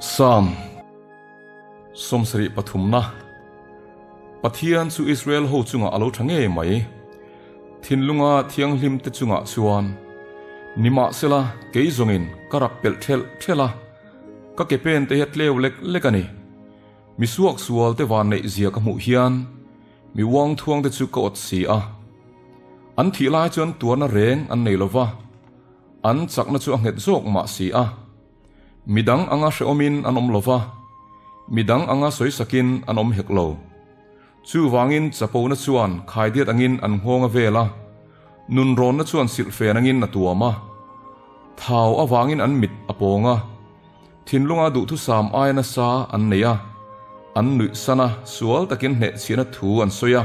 Psalm 73 na Pathian chu Israel ho chungah a lo tha ngei mai. Thinlunga thianghlim te chungah chuan nimahsela kei zawngin ka rak pelh thelh thelh a, ka ke pen te hi a tleu lek lek a ni. Mi suaksual te van neih zia ka hmuh hian mi uangthuang te chu ka awt si a. An thih lai chuan tuarna reng an nei lova, an chakna chu a nghet zawk mah si a. Midang anga hrehawmin an awm lova, midang anga sawisakin an awm hek lo. Chuvangin chapona chuan khaidiat angin an nghawng a vel a, nunrawnna chuan silhfen angin a tuam a. Thau avangin an mit a pawng a, thinlunga duhthusam aia nasa an nei a, an nuihsan a, sual takin hnehchhiahna thu an sawi a,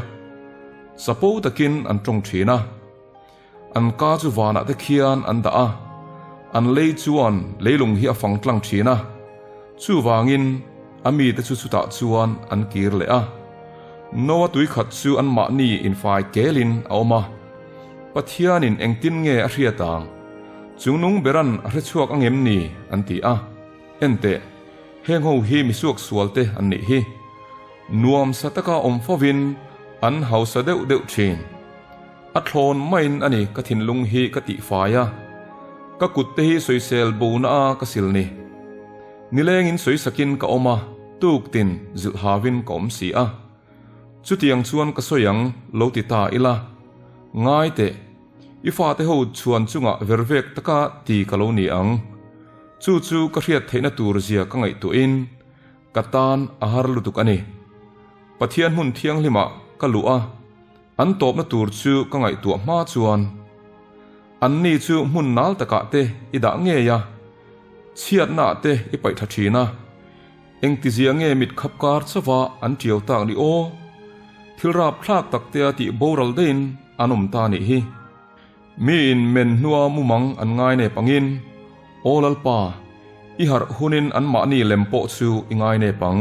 chapo takin an tawng thin a. An ka chu vanah te khian an dah a, an lei chuan leilung hi a fang tlang thin a, chuvangin a mite chu chutah chuan an kir leh a. Noa tui khat chu anmahni infai kelin a awm a, Pathianin engtin nge a hriat ang? Chungnung beran a hre chhuak angem ni? an ti a. Enteh, heng ho hi misuak sualte an nih hi. Nuam sa taka awm fovin an hausa deuh deuh thin. A thlawn maiin a ni ka thinlung hi ka tihfai a, ka kut te hi sawisel bona a ka sil ni. Nilengin sawisakin ka awm a, tuktin zilh hauin ka awm si a. Chutiang chuan ka sawi ang lo ti ta ila, ngai teh, i fate ho chhuan chungah vervek taka ti ka lo ni ang. Chu chu ka hriat theihna tur zia ka ngaihtuahin ka tan a har lutuk a ni. Pathian hmun thianghlimah ka luh a, An tawpna tur chu ka ngaihtuah hma chuan anni chu hmun nal takah te i dah ngei a, chhiatnaah te i paih tha thin a, engtizia nge mit khap kar chauha an tiau tak ni aw? Thil rapthlak tak tea tih boral daihin an awm ta nih hi. Miin men hnua mumang an ngai nep angin, Aw Lalpa, i harh hunin anmahni lem pawh chu i ngai nep ang.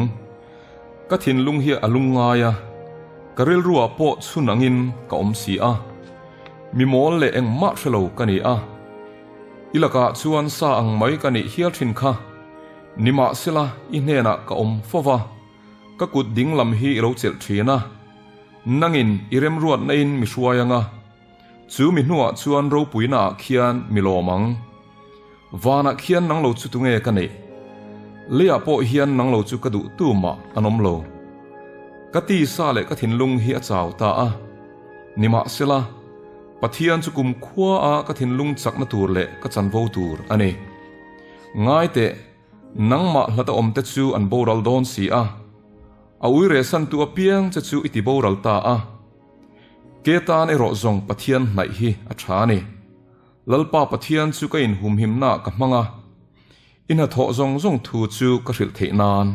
Ka thinlung hi a lung ngai a, ka rilruah pawh chhun angin ka awm si a. Mi mawl leh engmah hre lo ka ni a. I lakah chuan sa ang mai ka nih hial thin kha. Nimahsela i hnenah ka awm fo va, ka kut ding lam hi i lo chelh thin a. Nangin i remruatna in mi hruai anga. Chu mi hnuah chuan ropuina ah khian mi lawm ang. Vanah khian nang lo chu tunge ka neih? Leiah pawh hian nang lo chu ka duh tu mah an awm lo. Ka tisa leh ka thinlung hi a chau ta a. Nimahsela, Pathian chu kum khua a ka thinlung chakna tur leh ka chanvo tur a ni. Ngai teh, nangmah hlata awmte chu an boral dawn si a. A uirehsantu apiang che chu i ti boral ta a. Ke tan erawh zawng Pathian hnaih hi a tha a ni. Lalpa Pathian chu ka inhumhimnaah ka hmang a, i hnathawh zawng zawng thu chu ka hrilh theih nan.